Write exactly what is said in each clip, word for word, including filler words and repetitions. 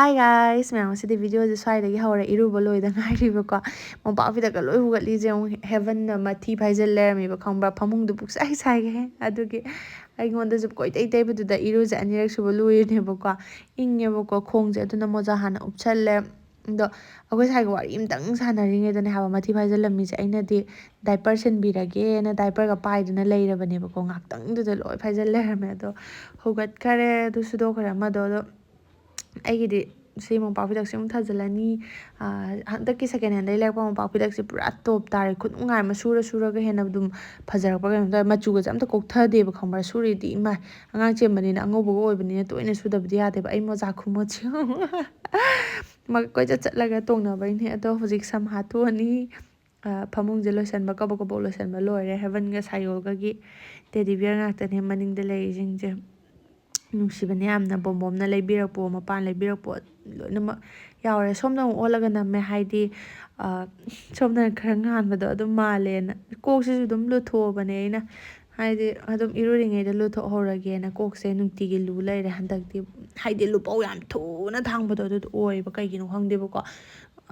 Hi guys, ꯃꯌꯥꯝ, ꯉꯁꯤꯗꯤ ꯚꯤꯗꯤꯑꯣꯁꯦ ꯁ꯭ꯋꯥꯏꯗꯒꯤ ꯍꯧꯔꯦ꯫ ꯏꯔꯨꯕ ꯂꯣꯏꯗ ꯉꯥꯏꯔꯤꯕꯀꯣ꯫ ꯃꯣꯝꯄꯥꯛ ꯐꯤꯗꯛꯀ ꯂꯣꯏ ꯍꯨꯒꯠꯂꯤꯁꯦ ꯌꯦꯡꯉꯨ, ꯍꯦꯕꯟꯅ ꯃꯊꯤ ꯐꯥꯏꯖꯤꯜ ꯂꯩꯔꯝꯃꯦꯕ, ꯈꯪꯕ꯭ꯔꯥ? ꯐꯃꯨꯡꯗꯨ ꯄꯨꯛꯆꯥꯏ ꯁꯥꯏꯒꯦ꯫ ꯑꯗꯨꯒꯤ ꯑꯩꯉꯣꯟꯗꯁꯨ ꯀꯣꯏꯇꯩ ꯇꯩꯕꯗꯨꯗ ꯏꯔꯨꯁꯦ ꯑꯅꯤꯔꯛ ꯁꯨꯕ ꯂꯨꯏꯅꯦꯕꯀꯣ꯫ ꯏꯪꯉꯦꯕꯀꯣ ꯈꯣꯡꯁꯦ, ꯑꯗꯨꯅ ꯃꯣꯖꯥ ꯍꯥꯟꯅ ꯎꯞꯁꯜꯂꯦ꯫ ꯑꯗꯣ ꯑꯩꯈꯣꯏ ꯁ꯭ꯋꯥꯏꯒ ꯋꯥꯔꯤ ꯑꯝꯇꯪ ꯁꯥꯟꯅꯔꯤꯉꯩꯗꯅꯦ ꯍꯥꯏꯕ, ꯃꯊꯤ ꯐꯥꯏꯖꯤꯜꯂꯝꯃꯤꯁꯦ꯫ ꯑꯩꯅꯗꯤ ꯗꯥꯏꯄꯔ ꯁꯤꯟꯕꯤꯔꯒꯦꯅ ꯗꯥꯏꯄꯔꯒ ꯄꯥꯏꯗꯨꯅ ꯂꯩꯔꯕꯅꯦꯕꯀꯣ꯫ ꯉꯥꯛꯇꯪꯗꯨꯗ ꯂꯣꯏ ꯐꯥꯏꯖꯤꯜ ꯂꯩꯔꯝꯃꯦ꯫ ꯑꯗꯣ ꯍꯧꯒꯠꯈꯔꯦ, ꯑꯗꯨ ꯁꯨꯗꯣꯛꯈ꯭ꯔꯦ ꯑꯃꯗꯣ꯫ ꯑꯗꯣ ꯑꯩꯒꯤꯗꯤ ꯁꯤ ꯃꯣꯝꯄꯥꯛ ꯐꯤꯗꯛꯁꯦ ꯑꯃꯨꯛ ꯊꯥꯖꯤꯜꯂꯅꯤ꯫ ꯑꯥ, ꯍꯟꯗꯛꯀꯤ ꯁꯦꯀꯦꯟ ꯍꯦꯟꯗꯩ ꯂꯩꯔꯛꯄ ꯃꯣꯝꯄꯥꯛ ꯐꯤꯗꯛꯁꯦ ꯄꯨꯔꯥ ꯇꯣꯞ ꯇꯥꯔꯦ꯫ ꯈꯨꯅꯨꯡꯉꯥꯏ ꯑꯃ, ꯁꯨꯔ ꯁꯨꯔꯒ ꯍꯦꯟꯅ ꯑꯗꯨꯝ ꯐꯖꯔꯛꯄ ꯀꯩꯅꯣꯝ ꯇꯧꯋꯦ꯫ ꯃꯆꯨꯒꯁꯦ ꯑꯝꯇ ꯀꯣꯛꯊꯗꯦꯕ, ꯈꯪꯕ꯭ꯔꯥ? ꯁꯨꯔꯤꯗꯤ ꯏꯃꯥꯏ, ꯑꯉꯥꯡ ꯆꯦꯟꯕꯅꯤꯅ, ꯑꯉꯧꯕꯒ ꯑꯣꯏꯕꯅꯤꯅ ꯇꯣꯏꯅ ꯁꯨꯗꯕꯗꯤ ꯌꯥꯗꯦꯕ꯫ ꯑꯩ ꯃꯣꯖꯥ ꯈꯨꯃꯣꯠꯁꯦ ꯌꯦꯡꯉꯨ꯫ ꯃ-, ꯀꯣꯏꯆꯠ ꯆꯠꯂꯒ ꯇꯣꯡꯅꯕꯩꯅꯦ꯫ ꯑꯗꯣ ꯍꯧꯖꯤꯛ ꯁꯝ ꯍꯥꯠꯇꯣꯛꯑꯅꯤ꯫ ꯑ, ꯐꯃꯨꯡꯁꯦ ꯂꯣꯏꯁꯟꯕ, ꯀꯕꯛ ꯀꯕꯛ ꯂꯣꯏꯁꯟꯕ ꯂꯣꯏꯔꯦ꯫ ꯍꯦꯕꯟꯒ ꯁꯥꯏꯌꯣꯜꯒꯒꯤ ꯇꯦꯗꯤ ꯕꯤꯌꯔ ꯉꯥꯛꯇꯅꯦ ꯃꯅꯤꯡꯗ ꯂꯩꯔꯤꯁꯤꯡꯁꯦ꯫ ꯅꯨꯡꯁꯤꯕꯅꯦ ꯌꯥꯝꯅ꯫ ꯕꯣꯝꯕꯣꯝꯅ ꯂꯩꯕꯤꯔꯛꯄꯣ, ꯃꯄꯥꯅ ꯂꯩꯕꯤꯔꯛꯄꯣ, ꯂꯣꯏꯅꯃꯛ ꯌꯥꯎꯔꯦ꯫ ꯁꯣꯝꯗ ꯑꯃꯨꯛ ꯑꯣꯜꯂꯒ ꯅꯝꯃꯦ, ꯍꯥꯏꯗꯤ, ꯑ, ꯁꯣꯝꯗꯅ ꯈꯔ ꯉꯥꯟꯕꯗꯣ ꯑꯗꯨꯝ ꯃꯥꯜꯂꯦꯅ꯫ ꯀꯣꯛꯁꯤꯁꯨ ꯑꯗꯨꯝ ꯂꯨꯊꯣꯛꯑꯕꯅꯦ ꯑꯩꯅ, ꯍꯥꯏꯗꯤ ꯑꯗꯨꯝ ꯏꯔꯨꯔꯤꯉꯩꯗ ꯂꯨꯊꯣꯛꯍꯧꯔꯒꯦꯅ ꯀꯣꯛꯁꯦ ꯅꯨꯡꯇꯤꯒꯤ ꯂꯨ ꯂꯩꯔꯦ ꯍꯟꯗꯛꯇꯤ꯫ ꯍꯥꯏꯗꯤ ꯂꯨꯄꯧ ꯌꯥꯝ ꯊꯨꯅ ꯊꯥꯡꯕꯗꯣ ꯑꯗꯨꯗꯣ ꯑꯣꯏꯌꯦꯕ, ꯀꯩꯒꯤꯅꯣ ꯈꯪꯗꯦꯕꯀꯣ꯫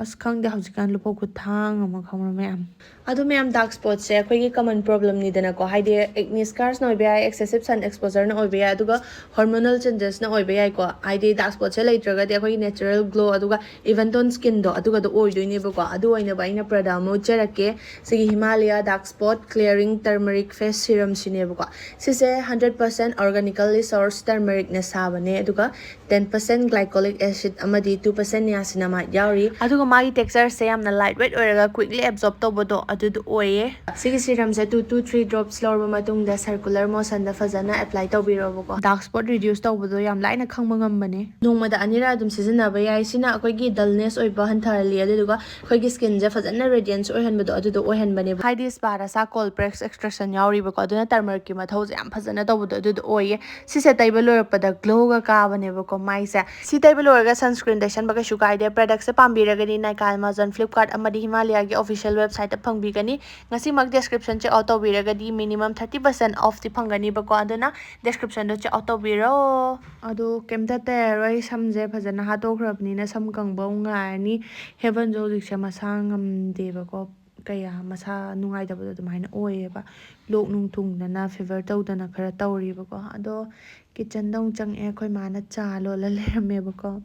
ꯑꯁ, ꯈꯪꯗꯦ, ꯍꯧꯖꯤꯛꯀꯥꯟ ꯂꯨꯄꯧ ꯈꯨꯊꯥꯡ ꯑꯃ, ꯈꯪꯕ꯭ꯔꯥ ꯃꯌꯥꯝ? ꯑꯗꯣ ꯃꯌꯥꯝ, ꯗꯥꯔꯛ ꯁ꯭ꯄꯣꯠꯁꯦ ꯑꯩꯈꯣꯏꯒꯤ ꯀꯃꯟ ꯄ꯭ꯔꯣꯕ꯭ꯂꯦꯝꯅꯤꯗꯅꯀꯣ, ꯍꯥꯏꯗꯤ ꯑꯦꯛꯅꯤ ꯁ꯭ꯀꯥꯔꯁꯅ ꯑꯣꯏꯕ ꯌꯥꯏ, ꯑꯦꯛꯁꯦꯁꯤꯞ ꯁꯟ ꯑꯦꯛꯁꯄꯣꯖꯔꯅ ꯑꯣꯏꯕ ꯌꯥꯏ, ꯑꯗꯨꯒ ꯍꯣꯔꯃꯣꯅꯦꯜ ꯆꯦꯟꯖꯦꯁꯅ ꯑꯣꯏꯕ ꯌꯥꯏꯀꯣ꯫ ꯍꯥꯏꯗꯤ ꯗꯥꯔꯛ ꯁ꯭ꯄꯣꯠꯁꯦ ꯂꯩꯇ꯭ꯔꯒꯗꯤ ꯑꯩꯈꯣꯏꯒꯤ ꯅꯦꯆꯔꯦꯜ ꯒ꯭ꯂꯣ ꯑꯗꯨꯒ ꯏꯚꯟ ꯇꯣꯟ ꯁ꯭ꯀꯤꯟꯗꯣ ꯑꯗꯨꯒꯗꯣ ꯑꯣꯏꯗꯣꯏꯅꯦꯕꯀꯣ꯫ ꯑꯗꯨ ꯑꯣꯏꯅꯕ ꯑꯩꯅ ꯄ꯭ꯔꯗꯛ ꯑꯃ ꯎꯠꯆꯔꯛꯀꯦ꯫ ꯁꯤꯒꯤ Himalaya dark spot clearing turmeric face ꯁꯤꯔꯝꯁꯤꯅꯦꯕꯀꯣ꯫ ꯁꯤꯁꯦ ꯍꯟꯗ꯭ꯔꯦꯠ ꯄꯔꯁꯦꯟ ꯑꯣꯔꯒꯥꯅꯤꯀꯦꯜꯂꯤ ꯁꯣꯔꯁ ꯇꯔꯃꯔꯤꯛꯅ ꯁꯥꯕꯅꯦ, ꯑꯗꯨꯒ ꯇꯦꯟ ꯄꯔꯁꯦꯟ ꯒ꯭ꯂꯥꯏꯀꯣꯂꯤꯛ ꯑꯦꯁꯤꯠ ꯑꯃꯗꯤ ꯇꯨ ꯄꯔꯁꯦꯟ ꯅꯤꯌꯥꯁꯤꯅꯃꯥꯏꯠ ꯌꯥꯎꯔꯤ꯫ ꯑꯗꯨꯒ ꯃꯥꯒꯤ ꯇꯦꯛꯁꯆꯔꯁꯦ ꯌꯥꯝꯅ ꯂꯥꯏꯠ ꯋꯦꯠ ꯑꯣꯏꯔꯒ ꯀ꯭ꯋꯤꯛꯂꯤ ꯑꯦꯕꯖꯣꯔꯕ ꯇꯧꯕꯗꯣ ꯑꯗꯨꯗꯣ ꯑꯣꯏꯌꯦ꯫ ꯁꯤꯒꯤ ꯁꯤꯔꯝꯁꯦ two to three drops ꯂꯧꯔꯕ ꯃꯇꯨꯡꯗ ꯁꯔꯀꯨꯂꯔ ꯃꯣꯁꯟꯗ ꯐꯖꯅ ꯑꯦꯄ꯭ꯂꯥꯏ ꯇꯧꯕꯤꯔꯣꯕꯀꯣ꯫ ꯗꯥꯔꯛ ꯁ꯭ꯄꯣꯠ ꯔꯤꯗ꯭ꯌꯨꯁ ꯇꯧꯕꯗꯣ ꯌꯥꯝ ꯂꯥꯏꯅ ꯈꯪꯕ ꯉꯝꯕꯅꯦ꯫ ꯅꯣꯡꯃꯗ ꯑꯅꯤꯔꯛ ꯑꯗꯨꯝ ꯁꯤꯖꯤꯟꯅꯕ ꯌꯥꯏ꯫ ꯁꯤꯅ ꯑꯩꯈꯣꯏꯒꯤ ꯗꯜꯅꯦꯁ ꯑꯣꯏꯕ ꯍꯟꯊꯍꯜꯂꯤ, ꯑꯗꯨꯗꯨꯒ ꯑꯩꯈꯣꯏꯒꯤ ꯁ꯭ꯀꯤꯟꯁꯦ ꯐꯖꯅ ꯔꯦꯗꯤꯌꯟꯁ ꯑꯣꯏꯍꯟꯕꯗꯣ ꯑꯗꯨꯗꯣ ꯑꯣꯏꯍꯟꯕꯅꯦꯕ꯫ ꯍꯥꯏꯗꯤ ꯁ꯭ꯄꯥꯗ ꯁꯥ ꯀꯣꯜ ꯄ꯭ꯔꯦꯁ ꯑꯦꯛꯁꯇ꯭ꯔꯦꯛꯁꯟ ꯌꯥꯎꯔꯤꯕꯀꯣ, ꯑꯗꯨꯅ ꯇꯔꯃꯔꯤꯛꯀꯤ ꯃꯊꯧꯁꯦ ꯌꯥꯝ ꯐꯖꯅ ꯇꯧꯕꯗꯣ ꯑꯗꯨꯗꯣ ꯑꯣꯏꯌꯦ꯫ ꯁꯤꯁꯦ ꯇꯩꯕ ꯂꯣꯏꯔꯛꯄꯗ ꯒ꯭ꯂꯣꯒ ꯀꯥꯕꯅꯦꯕꯀꯣ ꯃꯥꯏꯁꯦ꯫ ꯁꯤ ꯇꯩꯕ ꯂꯣꯏꯔꯒ ꯁꯟꯁꯀ꯭ꯔꯤꯟ ꯇꯩꯁꯟꯕ ꯀꯩꯁꯨ ꯀꯥꯏꯗꯦ꯫ ꯄ꯭ꯔꯗꯛꯁꯦ ꯄꯥꯝꯕꯤꯔꯒꯗꯤ Nykaa, Amazon, Flipkart ꯑꯃꯗꯤ ꯍꯤꯃꯥꯂꯌꯥꯒꯤ official websiteꯇ ꯐꯪꯕꯤꯒꯅꯤ꯫ ꯉꯁꯤꯃꯛ description check out ꯇꯧꯕꯤꯔꯒꯗꯤ minimum thirty percent offꯇꯤ ꯐꯪꯒꯅꯤꯕꯀꯣ, ꯑꯗꯨꯅ descriptionꯗꯣ check out ꯇꯧꯕꯤꯔꯣ꯫ ꯑꯗꯣ ꯀꯩꯝꯇ ꯇꯩꯔꯔꯣꯏ, ꯁꯝꯁꯦ ꯐꯖꯅ ꯍꯥꯠꯇꯣꯛꯈ꯭ꯔꯕꯅꯤꯅ ꯁꯝ ꯀꯪꯕ ꯑꯃꯨꯛ ꯉꯥꯏꯔꯅꯤ꯫ ꯍꯦꯕꯟꯁꯨ ꯍꯧꯖꯤꯛꯁꯦ ꯃꯁꯥ ꯉꯝꯗꯦꯕꯀꯣ, ꯀꯌꯥ ꯃꯁꯥ ꯅꯨꯡꯉꯥꯏꯇꯕꯗꯣ ꯑꯗꯨꯃꯥꯏꯅ ꯑꯣꯏꯌꯦꯕ꯫ ꯂꯣꯛ ꯅꯨꯡ ꯊꯨꯡꯗꯅ fever ꯇꯧꯗꯅ ꯈꯔ ꯇꯧꯔꯤꯕꯀꯣ꯫ ꯑꯗꯣ kitchenꯗ ꯑꯃꯨꯛ ꯆꯪꯉꯛꯑꯦ, ꯑꯩꯈꯣꯏ ꯃꯥꯅ ꯆꯥ ꯂꯣꯜꯂ ꯂꯩꯔꯝꯃꯦꯕꯀꯣ꯫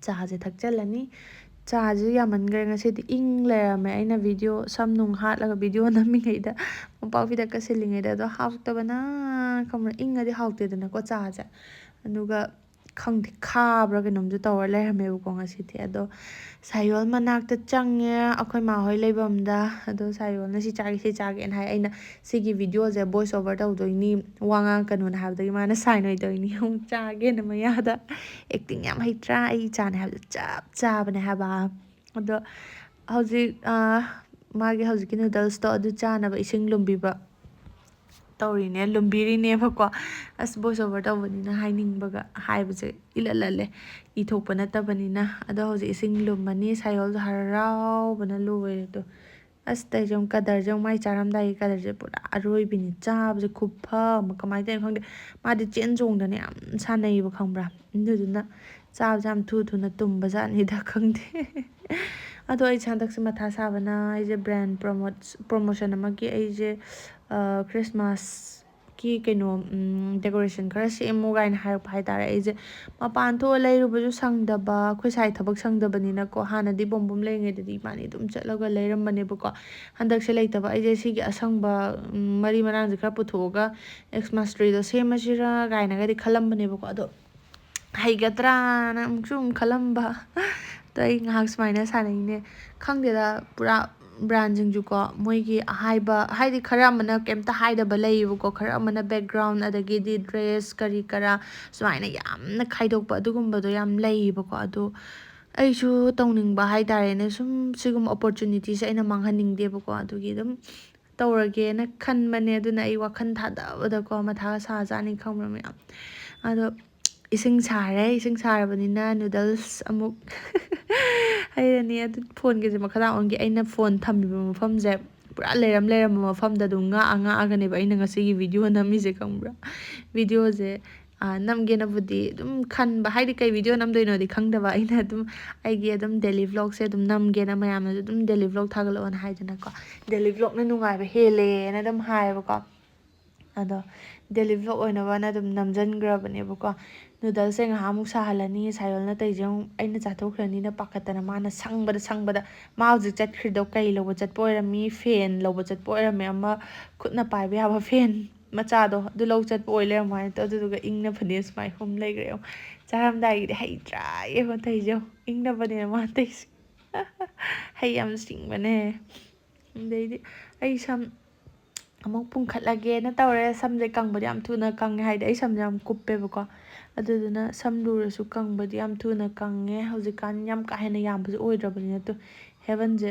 ꯆꯥꯁꯦ ꯊꯛꯆꯜꯂꯅꯤ꯫ ꯆꯥꯁꯦ ꯌꯥꯝꯃꯟꯈ꯭ꯔꯦ ꯉꯁꯤꯗꯤ, ꯏꯪ ꯂꯩꯔꯝꯃꯦ꯫ ꯑꯩꯅ video ꯁꯝ ꯅꯨꯡ ꯍꯥꯠꯂꯒ video ꯅꯝꯃꯤꯉꯩꯗ, ꯃꯣꯝꯄꯥꯛ ꯐꯤꯗꯛꯀ ꯁꯤꯜꯂꯤꯉꯩꯗ, ꯑꯗꯣ ꯍꯥꯎꯇꯕꯅ ꯈꯪꯕ꯭ꯔꯥ? ꯏꯪꯉꯗꯤ ꯍꯥꯎꯇꯦꯗꯅꯀꯣ ꯆꯥꯁꯦ꯫ ꯑꯗꯨꯒ ꯈꯪꯗꯦ, ꯈꯥꯕ꯭ꯔꯥ ꯀꯩꯅꯣꯝꯁꯨ ꯇꯧꯔ ꯂꯩꯔꯝꯃꯦꯕꯀꯣ ꯉꯁꯤꯗꯤ꯫ ꯑꯗꯣ ꯁꯥꯌꯣꯜ ꯃꯅꯥꯛꯇ ꯆꯪꯉꯦ, ꯑꯩꯈꯣꯏ ꯃꯥ ꯍꯣꯏ ꯂꯩꯐꯝꯗ꯫ ꯑꯗꯣ ꯁꯥꯌꯣꯜꯅ "ꯁꯤ ꯆꯥꯒꯦ, ꯁꯤ ꯆꯥꯒꯦꯅ" ꯍꯥꯏ꯫ ꯑꯩꯅ "ꯁꯤꯒꯤ videoꯁꯦ voice over ꯇꯧꯗꯣꯏꯅꯤ, ꯋꯥ ꯉꯥꯡꯉꯛꯀꯅꯨꯅ" ꯍꯥꯏꯕꯗꯒꯤ ꯃꯥꯅ sign ꯑꯣꯏꯗꯣꯏꯅꯤ ꯑꯃꯨꯛ ꯆꯥꯒꯦꯅ ꯃꯌꯥꯗ꯫ Acting ꯌꯥꯝ ꯍꯩꯇ꯭ꯔꯥ? ꯑꯩ ꯏꯆꯥꯅꯦ ꯍꯥꯏꯕꯗꯣ ꯆꯞ ꯆꯥꯕꯅꯦ ꯍꯥꯏꯕ꯫ ꯑꯗꯣ ꯍꯧꯖꯤꯛ, ꯑꯥ, ꯃꯥꯒꯤ ꯍꯧꯖꯤꯛꯀꯤ noodlesꯇꯣ ꯑꯗꯨ ꯆꯥꯅꯕ ꯏꯁꯤꯡ ꯂꯨꯝꯕꯤꯕ ꯇꯧꯔꯤꯅꯦ, ꯂꯨꯝꯕꯤꯔꯤꯅꯦꯕꯀꯣ꯫ ꯑꯁ, voice over ꯇꯧꯕꯅꯤꯅ ꯍꯥꯏꯅꯤꯡꯕꯒ ꯍꯥꯏꯕꯁꯦ ꯏꯂꯠ ꯂꯠꯂꯦ, ꯏꯊꯣꯛꯄ ꯅꯠꯇꯕꯅꯤꯅ꯫ ꯑꯗꯣ ꯍꯧꯖꯤꯛ ꯏꯁꯤꯡ ꯂꯨꯝꯃꯅꯤ, ꯁꯥꯌꯣꯜꯁꯨ ꯍꯔꯥꯎꯕꯅ ꯂꯣꯏꯔꯦ꯫ ꯑꯗꯣ ꯑꯁ, ꯇꯧꯔꯤꯁꯦ ꯌꯦꯡꯉꯨ, ꯀꯗꯔꯁꯦ ꯌꯦꯡꯉꯨ, ꯃꯥꯏ ꯆꯥꯔꯝꯗꯥꯏꯒꯤ ꯀꯗꯔꯁꯦ ꯄꯨꯔꯥ ꯑꯔꯣꯏꯕꯤꯅꯤ꯫ ꯆꯥꯕꯁꯦ ꯈꯨꯐ ꯑꯃ, ꯀꯃꯥꯏꯅ ꯇꯧꯔꯤꯅꯣ ꯈꯪꯗꯦ꯫ ꯃꯥꯗꯤ ꯆꯦꯟ ꯆꯣꯡꯗꯅ ꯌꯥꯝ ꯁꯥꯟꯅꯩꯌꯦꯕ, ꯈꯪꯕ꯭ꯔꯥ? ꯑꯗꯨꯗꯨꯅ ꯆꯥꯕꯁꯦ ꯌꯥꯝ ꯊꯨ ꯊꯨꯅ ꯇꯨꯝꯕ ꯖꯥꯠꯅꯤꯗ, ꯈꯪꯗꯦ꯫ ꯑꯗꯣ ꯑꯩꯁꯦ ꯍꯟꯗꯛꯁꯦ ꯃꯊꯥ ꯁꯥꯕꯅ, ꯑꯩꯁꯦ brand promote, promotion ꯑꯃꯒꯤ ꯑꯩꯁꯦ, ꯑ, Christmasꯀꯤ ꯀꯩꯅꯣ, ꯎꯝ, decoration ꯈꯔ ꯁꯦꯝꯃꯨ ꯀꯥꯏꯅ ꯍꯥꯏꯔꯛꯄ ꯍꯥꯏꯇꯥꯔꯦ꯫ ꯑꯩꯁꯦ ꯃꯄꯥꯟ ꯊꯣꯛꯑ ꯂꯩꯔꯨꯕꯁꯨ ꯁꯪꯗꯕ, ꯑꯩꯈꯣꯏ ꯁꯥꯏ ꯊꯕꯛ ꯁꯪꯗꯕꯅꯤꯅꯀꯣ꯫ ꯍꯥꯟꯅꯗꯤ ꯕꯣꯝꯕꯣꯝ ꯂꯩꯔꯤꯉꯩꯗꯗꯤ ꯏꯕꯥꯅꯤ ꯑꯗꯨꯝ ꯆꯠꯂꯒ ꯂꯩꯔꯝꯕꯅꯦꯕꯀꯣ꯫ ꯍꯟꯗꯛꯁꯦ ꯂꯩꯇꯕ꯫ ꯑꯩꯁꯦ ꯁꯤꯒꯤ ꯑꯁꯪꯕ, ꯎꯝ, ꯃꯔꯤ ꯃꯔꯥꯡꯁꯦ ꯈꯔ ꯄꯨꯊꯣꯛꯑꯒ Xmas treeꯗꯣ ꯁꯦꯝꯃꯁꯤꯔꯥ ꯀꯥꯏꯅꯒꯗꯤ ꯈꯜꯂꯝꯕꯅꯦꯕꯀꯣ꯫ ꯑꯗꯣ ꯍꯩꯒꯗ꯭ꯔꯥꯅ ꯑꯃꯨꯛꯁꯨ ꯑꯃꯨꯛ ꯈꯜꯂꯝꯕ꯫ ꯑꯗꯣ ꯑꯩ ꯉꯥꯏꯍꯥꯛ ꯁꯨꯃꯥꯏꯅ ꯁꯥꯟꯅꯩꯅꯦ꯫ ꯈꯪꯗꯦꯗ, ꯄꯨꯔꯥ brandꯁꯤꯡꯁꯨꯀꯣ, ꯃꯣꯏꯒꯤ ꯑꯍꯥꯏꯕ, ꯍꯥꯏꯗꯤ ꯈꯔ ꯑꯃꯅ ꯀꯩꯝꯇ ꯍꯥꯏꯗꯕ ꯂꯩꯌꯦꯕꯀꯣ, ꯈꯔ ꯑꯃꯅ background, ꯑꯗꯒꯤꯗꯤ dress ꯀꯔꯤ ꯀꯔꯥ ꯁꯨꯃꯥꯏꯅ ꯌꯥꯝꯅ ꯈꯥꯏꯗꯣꯛꯄ, ꯑꯗꯨꯒꯨꯝꯕꯗꯣ ꯌꯥꯝ ꯂꯩꯌꯦꯕꯀꯣ꯫ ꯑꯗꯣ ꯑꯩꯁꯨ ꯇꯧꯅꯤꯡꯕ ꯍꯥꯏꯇꯥꯔꯦꯅꯦ, ꯁꯨꯝ ꯁꯤꯒꯨꯝꯕ opportunityꯁꯦ ꯑꯩꯅ ꯃꯥꯡꯍꯟꯅꯤꯡꯗꯦꯕꯀꯣ꯫ ꯑꯗꯨꯒꯤ ꯑꯗꯨꯝ ꯇꯧꯔꯒꯦꯅ ꯈꯟꯕꯅꯦ꯫ ꯑꯗꯨꯅ ꯑꯩ ꯋꯥꯈꯜ ꯊꯥꯗꯕꯗꯀꯣ, ꯃꯊꯥꯒ ꯁꯥꯖꯥꯠꯅꯤ, ꯈꯪꯕ꯭ꯔꯥ ꯃꯌꯥꯝ? ꯑꯗꯣ ꯏꯁꯤꯡ ꯁꯥꯔꯦ꯫ ꯏꯁꯤꯡ ꯁꯥꯔꯕꯅꯤꯅ ꯅꯨꯗꯜꯁ ꯑꯃꯨꯛ ꯍꯩꯔꯅꯤ꯫ ꯑꯗꯨ ꯐꯣꯟꯒꯁꯦ ꯃꯈꯥꯗ ꯑꯣꯟꯒꯦ꯫ ꯑꯩꯅ ꯐꯣꯟ ꯊꯝꯃꯤꯕ ꯃꯐꯝꯁꯦ ꯄꯨꯔꯥ ꯂꯩꯔꯝ ꯂꯩꯔꯝꯕ ꯃꯐꯝꯗ ꯑꯗꯨꯝ ꯉꯥꯛꯑ ꯉꯥꯛꯑꯒꯅꯦꯕ ꯑꯩꯅ ꯉꯁꯤꯒꯤ ꯚꯤꯗꯤꯑꯣ ꯅꯝꯃꯤꯁꯦ, ꯈꯪꯕ꯭ꯔꯥ? ꯚꯤꯗꯤꯑꯣꯁꯦ ꯅꯝꯒꯦꯅꯕꯨꯗꯤ ꯑꯗꯨꯝ ꯈꯟꯕ, ꯍꯥꯏꯗꯤ ꯀꯩ ꯚꯤꯗꯤꯑꯣ ꯅꯝꯗꯣꯏꯅꯣꯗꯤ ꯈꯪꯗꯕ꯫ ꯑꯩꯅ ꯑꯗꯨꯝ ꯑꯩꯒꯤ ꯑꯗꯨꯝ ꯗꯦꯂꯤ ꯚ꯭ꯂꯣꯒꯁꯦ ꯑꯗꯨꯝ ꯅꯝꯒꯦꯅ, ꯃꯌꯥꯝꯅꯁꯨ ꯑꯗꯨꯝ ꯗꯦꯂꯤ ꯚ꯭ꯂꯣꯒ ꯊꯥꯒꯠꯂꯛꯑꯣꯅ ꯍꯥꯏꯗꯅꯀꯣ, ꯗꯦꯂꯤ ꯚ꯭ꯂꯣꯒꯅ ꯅꯨꯡꯉꯥꯏꯕ ꯍꯦꯜꯂꯦꯅ ꯑꯗꯨꯝ ꯍꯥꯏꯌꯦꯕꯀꯣ꯫ ꯑꯗꯣ ꯗꯦꯂꯤ ꯚ꯭ꯂꯣꯒ ꯑꯣꯏꯅꯕꯅ ꯑꯗꯨꯝ ꯅꯝꯁꯤꯟꯈ꯭ꯔꯕꯅꯦꯕꯀꯣ꯫ ꯅꯨꯗꯜꯁꯁꯦ ꯉꯥꯏꯍꯥꯛꯃꯨꯛ ꯁꯥꯍꯜꯂꯅꯤ, ꯁꯥꯌꯣꯜꯅ ꯇꯧꯔꯤꯁꯦ ꯑꯃꯨꯛ ꯑꯩꯅ ꯆꯥꯊꯣꯛꯈ꯭ꯔꯅꯤꯅ ꯄꯥꯈꯠꯇꯅ ꯃꯥꯅ ꯁꯪꯕꯗ ꯁꯪꯕꯗ꯫ ꯃꯥ ꯍꯧꯖꯤꯛ ꯆꯠꯈ꯭ꯔꯤꯗꯣ ꯀꯩ ꯂꯧꯕ ꯆꯠꯄ ꯑꯣꯏꯔꯝꯃꯤ? ꯐꯦꯟ ꯂꯧꯕ ꯆꯠꯄ ꯑꯣꯏꯔꯝꯃꯦ, ꯑꯃ ꯈꯨꯠꯅ ꯄꯥꯏꯕ ꯌꯥꯕ ꯐꯦꯟ ꯃꯆꯥꯗꯣ, ꯑꯗꯨ ꯂꯧ ꯆꯠꯄ ꯑꯣꯏ ꯂꯩꯔꯝꯕ ꯍꯥꯏꯅ ꯇꯧ꯫ ꯑꯗꯨꯗꯨꯒ ꯏꯪꯅ ꯐꯅꯦꯛ ꯁꯨꯃꯥꯏꯅ ꯍꯨꯝ ꯂꯩꯈ꯭ꯔꯦ꯫ ꯆꯥꯔꯝꯗꯥꯏꯒꯤꯗꯤ ꯍꯩꯇ꯭ꯔꯥ ꯌꯦꯡꯉꯣ ꯇꯧꯔꯤꯁꯦ ꯌꯦꯡꯉꯣ꯫ ꯏꯪꯅꯕꯅꯦ ꯃꯥ ꯇꯧꯔꯤꯁꯦ꯫ ꯍꯩ ꯌꯥꯝ ꯁꯤꯡꯕꯅꯦ꯫ ꯑꯗꯩꯗꯤ ꯑꯩ ꯁꯝ ꯑꯃꯨꯛ ꯄꯨꯡꯈꯠꯂꯒꯦꯅ ꯇꯧꯔꯦ꯫ ꯁꯝꯁꯦ ꯀꯪꯕꯗꯤ ꯌꯥꯝ ꯊꯨꯅ ꯀꯪꯉꯦ, ꯍꯥꯏꯗꯤ ꯑꯩ ꯁꯝꯁꯦ ꯌꯥꯝ ꯀꯨꯞꯄꯦꯕꯀꯣ꯫ ꯑꯗꯨꯗꯨꯅ ꯁꯝ ꯂꯨꯔꯁꯨ ꯀꯪꯕꯗꯤ ꯌꯥꯝ ꯊꯨꯅ ꯀꯪꯉꯦ꯫ ꯍꯧꯖꯤꯛꯀꯥꯟ ꯌꯥꯝ ꯀꯥ ꯍꯦꯟꯅ ꯌꯥꯝꯕꯁꯨ ꯑꯣꯏꯗ꯭ꯔꯕꯅꯤꯅ꯫ ꯑꯗꯨ ꯍꯦꯕꯟꯁꯦ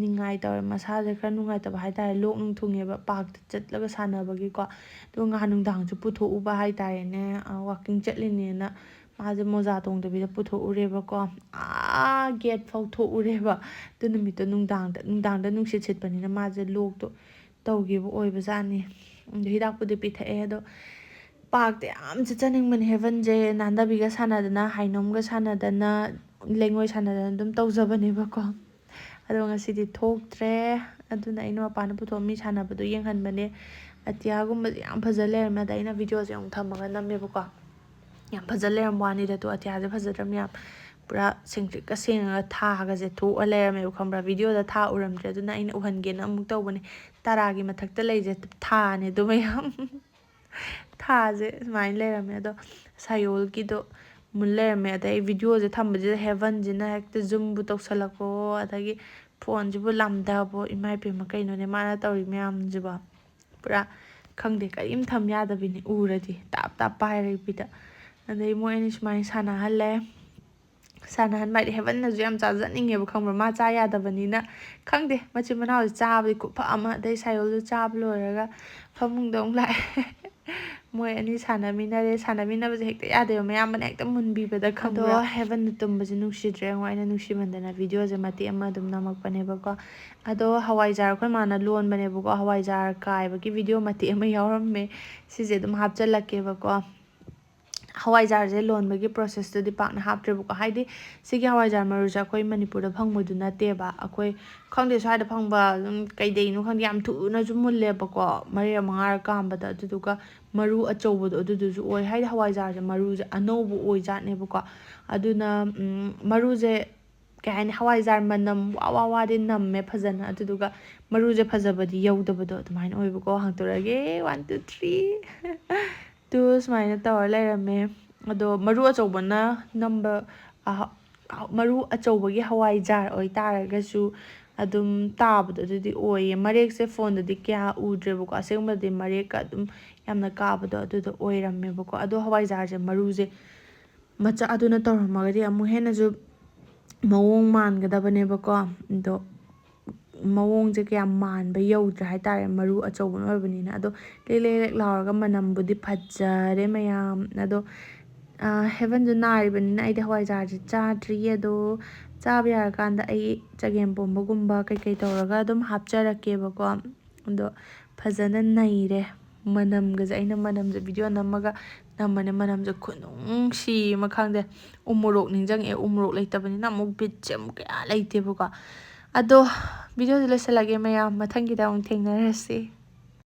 ꯅꯤꯡꯉꯥꯏ ꯇꯧꯔꯦ, ꯃꯁꯥꯁꯦ ꯈꯔ ꯅꯨꯡꯉꯥꯏꯇꯕ ꯍꯥꯏꯇꯥꯔꯦ꯫ ꯂꯣꯛ ꯅꯨꯡ ꯊꯨꯡꯉꯦꯕ, ꯄꯥꯔꯛꯇ ꯆꯠꯂꯒ ꯁꯥꯟꯅꯕꯒꯤꯀꯣ꯫ ꯑꯗꯨꯒ ꯉꯍꯥꯟ ꯅꯨꯡꯗꯥꯡꯁꯨ ꯄꯨꯊꯣꯛꯎꯕ ꯍꯥꯏꯇꯥꯔꯦꯅꯦ, ꯋꯥꯛꯀꯤꯡ ꯆꯠꯂꯤꯅꯦꯅ ꯃꯥꯁꯦ ꯃꯣꯖꯥ ꯇꯣꯡꯗꯕꯤꯗ ꯄꯨꯊꯣꯛꯎꯔꯦꯕꯀꯣ꯫ ꯑꯥ ꯒꯦꯠ ꯐꯥꯎ ꯊꯣꯛꯎꯔꯦꯕ꯫ ꯑꯗꯨ ꯅꯨꯃꯤꯠꯇꯣ ꯅꯨꯡꯗꯥꯡꯗ, ꯅꯨꯡꯗꯥꯡꯗ ꯅꯨꯡꯁꯤꯠ ꯁꯤꯠꯄꯅꯤꯅ ꯃꯥꯁꯦ ꯂꯣꯛꯇꯣ ꯇꯧꯈꯤꯕ ꯑꯣꯏꯕꯖꯥꯠꯅꯤ꯫ ꯑꯗꯣ ꯍꯤꯗꯥꯛꯄꯨꯗꯤ ꯄꯤꯊꯛꯑꯦ꯫ ꯑꯗꯣ ꯄꯥꯔꯛꯇ ꯌꯥꯝ ꯆꯠꯆꯅꯤꯡꯕꯅꯦ ꯍꯦꯕꯟꯁꯦ꯫ ꯅꯥꯟꯗꯕꯤꯒ ꯁꯥꯟꯅꯗꯅ, ꯍꯥꯏꯅꯣꯝꯒ ꯁꯥꯟꯅꯗꯅ, ꯂꯩꯉꯣꯏ ꯁꯥꯟꯅꯗꯅ ꯑꯗꯨꯝ ꯇꯧꯖꯕꯅꯦꯕꯀꯣ꯫ ꯑꯗꯣ ꯉꯁꯤꯗꯤ ꯊꯣꯛꯇ꯭ꯔꯦ꯫ ꯑꯗꯨꯅ ꯑꯩꯅ ꯃꯄꯥꯟꯗ ꯄꯨꯊꯣꯛꯑ ꯃꯤ ꯁꯥꯟꯅꯕꯗꯣ ꯌꯦꯡꯍꯟꯕꯅꯦ꯫ ꯑꯇꯤꯌꯥꯒꯨꯝꯕꯁꯦ ꯌꯥꯝ ꯐꯖ ꯂꯩꯔꯝꯃꯦ꯫ ꯑꯗ ꯑꯩꯅ ꯚꯤꯗꯤꯑꯣꯁꯦ ꯑꯃꯨꯛ ꯊꯝꯃꯒ ꯅꯝꯃꯦꯕꯀꯣ꯫ ꯌꯥꯝ ꯐꯖ ꯂꯩꯔꯝꯕ ꯋꯥꯅꯤꯗ꯫ ꯑꯗꯣ ꯑꯇꯤꯌꯥꯁꯦ ꯐꯖꯗ꯭ꯔꯥ ꯃꯌꯥꯝ? ꯄꯨꯔꯥ ꯁꯦꯡꯇ꯭ꯔꯤꯛꯀ ꯁꯦꯡꯉꯒ ꯊꯥꯒꯁꯦ ꯊꯣꯛꯑ ꯂꯩꯔꯝꯃꯦꯕ, ꯈꯪꯕ꯭ꯔꯥ? ꯚꯤꯗꯤꯑꯣꯗ ꯊꯥ ꯎꯔꯝꯗ꯭ꯔꯦ, ꯑꯗꯨꯅ ꯑꯩꯅ ꯎꯍꯟꯒꯦꯅ ꯑꯃꯨꯛ ꯇꯧꯕꯅꯦ꯫ ꯇꯔꯥꯒꯤ ꯃꯊꯛꯇ ꯂꯩꯁꯦ ꯊꯥꯅꯦ ꯑꯗꯨ ꯃꯌꯥꯝ꯫ ꯊꯥꯁꯦ ꯁꯨꯃꯥꯏꯅ ꯂꯩꯔꯝꯃꯦ꯫ ꯑꯗꯣ ꯁꯥꯌꯣꯜꯒꯤꯗꯣ ꯃꯨꯟ ꯂꯩꯔꯝꯃꯦ꯫ ꯑꯗꯩ ꯚꯤꯗꯤꯑꯣꯁꯦ ꯊꯝꯕꯁꯤꯗ ꯍꯦꯕꯟꯁꯤꯅ ꯍꯦꯛꯇ ꯖꯨꯝꯕꯨ ꯇꯧꯁꯜꯂꯛꯄꯣ, ꯑꯗꯒꯤ ꯐꯣꯟꯁꯤꯕꯨ ꯂꯥꯝꯊꯕꯣ꯫ ꯏꯃꯥ ꯏꯄꯦꯝꯃ, ꯀꯩꯅꯣꯅꯦ ꯃꯥꯅ ꯇꯧꯔꯤ ꯃꯌꯥꯝꯁꯤꯕꯣ? ꯄꯨꯔꯥ ꯈꯪꯗꯦ, ꯀꯔꯤꯝ ꯊꯝ ꯌꯥꯗꯕꯤꯅꯤ꯫ ꯎꯔꯗꯤ ꯇꯥꯞ ꯇꯥꯞ ꯄꯥꯏꯔꯦ ꯏꯄꯤꯗ꯫ ꯑꯗꯩ ꯃꯣꯏ ꯑꯅꯤ ꯁꯨꯃꯥꯏꯅ ꯁꯥꯟꯅꯍꯜꯂꯦ꯫ ꯁꯥꯟꯅꯍꯟꯕ ꯍꯥꯏꯗꯤ ꯍꯦꯕꯟꯅꯁꯨ ꯌꯥꯝ ꯆꯥꯖꯅꯤꯡꯉꯦꯕ, ꯈꯪꯕ꯭ꯔꯥ? ꯃꯥ ꯆꯥ ꯌꯥꯗꯕꯅꯤꯅ꯫ ꯈꯪꯗꯦ, ꯃꯆꯤꯟ ꯃꯅꯥꯎꯁꯦ ꯆꯥꯕꯗꯤ ꯈꯨꯐ ꯑꯃ꯫ ꯑꯗꯩ ꯁꯥꯌꯣꯜꯁꯨ ꯆꯥꯕ ꯂꯣꯏꯔꯒ ꯐꯃꯨꯡꯗ ꯑꯃꯨꯛ ꯂꯥꯛꯑꯦ꯫ ꯃꯣꯏ ꯑꯅꯤ ꯁꯥꯟꯅꯃꯤꯟꯅꯔꯦ꯫ ꯁꯥꯟꯅꯃꯤꯟꯅꯕꯁꯦ ꯍꯦꯛꯇ ꯌꯥꯗꯦꯕ, ꯃꯌꯥꯝꯕꯅ ꯍꯦꯛꯇ ꯃꯨꯟꯕꯤꯕꯗ, ꯑꯗꯣ ꯈꯪꯕ꯭ꯔꯥ? Heaven-ꯗ ꯇꯨꯝꯕꯁꯦ ꯅꯨꯡꯁꯤꯗ꯭ꯔꯦ꯫ ꯌꯦꯡꯉꯣ, ꯑꯩꯅ ꯅꯨꯡꯁꯤꯃꯟꯗꯅ video-ꯁꯦ ꯃꯇꯦꯛ ꯑꯃ ꯑꯗꯨꯝ ꯅꯝꯃꯛꯄꯅꯦꯕꯀꯣ꯫ ꯑꯗꯣ ꯍꯋꯥꯏꯖꯥꯔ ꯑꯩꯈꯣꯏ ꯃꯥꯅ ꯂꯣꯟꯕꯅꯦꯕꯀꯣ, ꯍꯋꯥꯏꯖꯥꯔ ꯀꯥꯏꯕꯒꯤ video ꯃꯇꯦꯛ ꯑꯃ ꯌꯥꯎꯔꯝꯃꯦ, ꯁꯤꯁꯦ ꯑꯗꯨꯝ ꯍꯥꯞꯆꯤꯜꯂꯛꯀꯦꯕꯀꯣ꯫ ꯍꯋꯥꯏꯖꯥꯔꯁꯦ ꯂꯣꯟꯕꯒꯤ process-ꯇꯨꯗꯤ ꯄꯥꯛꯅ ꯍꯥꯞꯇ꯭ꯔꯦꯕꯀꯣ, ꯍꯥꯏꯗꯤ ꯁꯤꯒꯤ ꯍꯋꯥꯏꯖꯥꯔ ꯃꯔꯨꯁꯦ ꯑꯩꯈꯣꯏ ꯃꯅꯤꯄꯨꯔꯗ ꯐꯪꯕꯗꯨ ꯅꯠꯇꯦꯕ꯫ ꯑꯩꯈꯣꯏ, ꯈꯪꯗꯦ, ꯁ꯭ꯋꯥꯏꯗ ꯐꯪꯕ ꯑꯗꯨꯝ ꯀꯩꯗꯩꯅꯣ ꯈꯪꯗꯦ, ꯌꯥꯝ ꯊꯨꯅꯁꯨ ꯃꯨꯜꯂꯦꯕꯀꯣ, ꯃꯔꯤꯔꯛ ꯃꯉꯥꯔꯛ ꯀꯥꯝꯕꯗ꯫ ꯑꯗꯨꯗꯨꯒ ꯃꯔꯨ ꯑꯆꯧꯕꯗꯣ ꯑꯗꯨꯗꯨꯁꯨ ꯑꯣꯏ꯫ ꯍꯥꯏꯗꯤ ꯍꯋꯥꯏꯖꯥꯔꯁꯦ ꯃꯔꯨꯁꯦ ꯑꯅꯧꯕ ꯑꯣꯏꯖꯥꯠꯅꯦꯕꯀꯣ꯫ ꯑꯗꯨꯅ, ꯎꯝ, ꯃꯔꯨꯁꯦ ꯀꯩ ꯍꯥꯏꯅꯤ, ꯍꯋꯥꯏꯖꯥꯔ ꯃꯅꯝ ꯋꯥ ꯋꯥ ꯋꯥꯗꯤ ꯅꯝꯃꯦ ꯐꯖꯅ꯫ ꯑꯗꯨꯗꯨꯒ ꯃꯔꯨꯁꯦ ꯐꯖꯕꯗꯤ ꯌꯧꯗꯕꯗꯣ ꯑꯗꯨꯃꯥꯏꯅ ꯑꯣꯏꯕꯀꯣ꯫ ꯍꯥꯡꯇꯣꯔꯛꯑꯒꯦ, one, two, three꯫ ꯇꯨ ꯁꯨꯃꯥꯏꯅ ꯇꯧꯔ ꯂꯩꯔꯝꯃꯦ꯫ ꯑꯗꯣ ꯃꯔꯨ ꯑꯆꯧꯕꯅ ꯅꯝꯕ, ꯑꯍ-, ꯃꯔꯨ ꯑꯆꯧꯕꯒꯤ ꯍꯋꯥꯏꯖꯥꯔ ꯑꯣꯏꯇꯥꯔꯒꯁꯨ ꯑꯗꯨꯝ ꯇꯥꯕꯗꯣ ꯑꯗꯨꯗꯤ ꯑꯣꯏꯌꯦ꯫ ꯃꯔꯦꯛꯁꯦ phone-ꯗꯗꯤ ꯀꯌꯥ ꯎꯗ꯭ꯔꯦꯕꯀꯣ, ꯑꯁꯦꯡꯕꯗꯤ ꯃꯔꯦꯛꯀ ꯑꯗꯨꯝ ꯌꯥꯝꯅ ꯀꯥꯕꯗꯣ ꯑꯗꯨꯗꯣ ꯑꯣꯏꯔꯝꯃꯦꯕꯀꯣ꯫ ꯑꯗꯣ ꯍꯋꯥꯏꯖꯥꯔꯁꯦ ꯃꯔꯨꯁꯦ ꯃꯆꯥꯗꯨꯅ ꯇꯧꯔꯝꯃꯒꯗꯤ ꯑꯃꯨꯛ ꯍꯦꯟꯅꯁꯨ ꯃꯑꯣꯡ ꯃꯥꯟꯒꯗꯕꯅꯦꯕꯀꯣ꯫ ꯑꯗꯣ ꯃꯑꯣꯡꯁꯦ ꯀꯌꯥ ꯃꯥꯟꯕ ꯌꯧꯗ꯭ꯔꯦ ꯍꯥꯏꯇꯥꯔꯦ, ꯃꯔꯨ ꯑꯆꯧꯕꯅ ꯑꯣꯏꯕꯅꯤꯅ꯫ ꯑꯗꯣ ꯂꯦꯛ ꯂꯦꯛ ꯂꯦꯛ ꯂꯥꯎꯔꯒ ꯃꯅꯝꯕꯨꯗꯤ ꯐꯖꯔꯦ ꯃꯌꯥꯝ꯫ ꯑꯗꯣ, ꯑ, Heaven-ꯁꯨ ꯅꯥꯔꯤꯕꯅꯤꯅ ꯑꯩꯗꯤ ꯍꯋꯥꯏꯖꯥꯔꯁꯦ ꯆꯥꯗ꯭ꯔꯤ꯫ ꯑꯗꯣ ꯆꯥꯕ ꯌꯥꯔꯀꯥꯟꯗ ꯑꯩ ꯆꯒꯦꯝ ꯄꯣꯝꯕꯒꯨꯝꯕ ꯀꯩꯀꯩ ꯇꯧꯔꯒ ꯑꯗꯨꯝ ꯍꯥꯞꯆꯔꯛꯀꯦꯕꯀꯣ꯫ ꯑꯗꯣ ꯐꯖꯅ ꯅꯩꯔꯦ꯫ ꯃꯅꯝꯒꯁꯦ, ꯑꯩꯅ ꯃꯅꯝꯁꯦ video ꯅꯝꯃꯒ ꯅꯝꯕꯅꯦ꯫ ꯃꯅꯝꯁꯦ ꯈꯨꯅꯨꯡꯁꯤ ꯑꯃ ꯈꯪꯗꯦ꯫ ꯎꯃꯣꯔꯣꯛ ꯅꯤꯡꯁꯤꯡꯉꯛꯑꯦ꯫ ꯎꯃꯣꯔꯣꯛ ꯂꯩꯇꯕꯅꯤꯅ ꯑꯃꯨꯛ ꯕꯤꯠꯁꯦ ꯑꯃꯨꯛ ꯀꯌꯥ ꯂꯩꯇꯦꯕꯀꯣ꯫ ꯑꯗꯣ videoꯁꯦ ꯂꯣꯏꯁꯤꯜꯂꯒꯦ ꯃꯌꯥꯝ꯫ ꯃꯊꯪꯒꯤꯗ ꯑꯃꯨꯛ ꯊꯦꯡꯅꯔꯁꯤ꯫